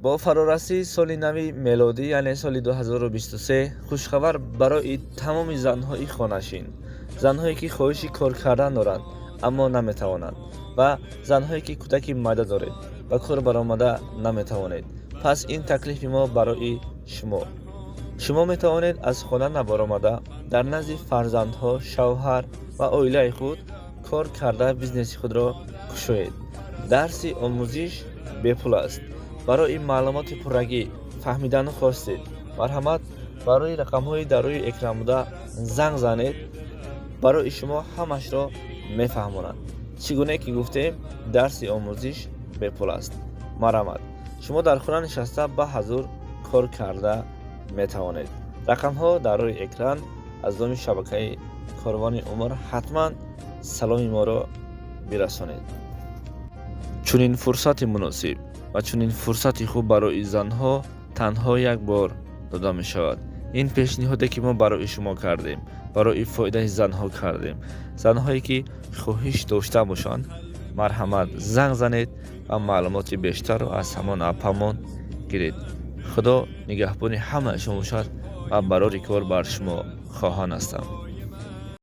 Бо фарорасии соли нави мелодӣ, яъне соли 2023, хушхабар барои тамоми занҳои хонашин, занҳое ки хоҳиши кор кардан доранд, аммо наметавонанд, ва занҳое ки кӯдаки майда доред, ба кор баромада наметавонед. Пас ин таклифи мо барои шумо. Шумо метавонед аз хона набаромада, дар назди фарзандҳо, шавҳар ва оилаи худ кор карда, бизнеси худро кушоед. Дарси омӯзиш бепул аст. Барои маълумоти пуррагӣ фаҳмидан хостед, марҳамат, барои рақамҳои дар рӯи экран буда занг занед, барои шумо ҳамашро мефаҳмонанд. Чӣ гуне ки гуфтем, дарси омӯзиш бепул аст. Марҳамат, шумо дар хона нишаста ба ҳазур кор карда метавонед. Рақамҳо дар рӯи экран. Аз номи шабакаи Корвони Умр ҳатман саломи моро бирасонед. Чунин фурсати муносиб ва чунин фурсати хуб барои занҳо танҳо як бор дода мешавад. Ин пешниҳоде ки мо барои шумо кардем, барои фоидаи занҳо кардем. Занҳое ки хоҳиш дошта бошанд, марҳамат, занг занед ва маълумоти бештарро аз ҳамон апамон гиред. Худо нигаҳбони ҳамаи шумо бошад ва барори кор бар шумо хоҳон ҳастам.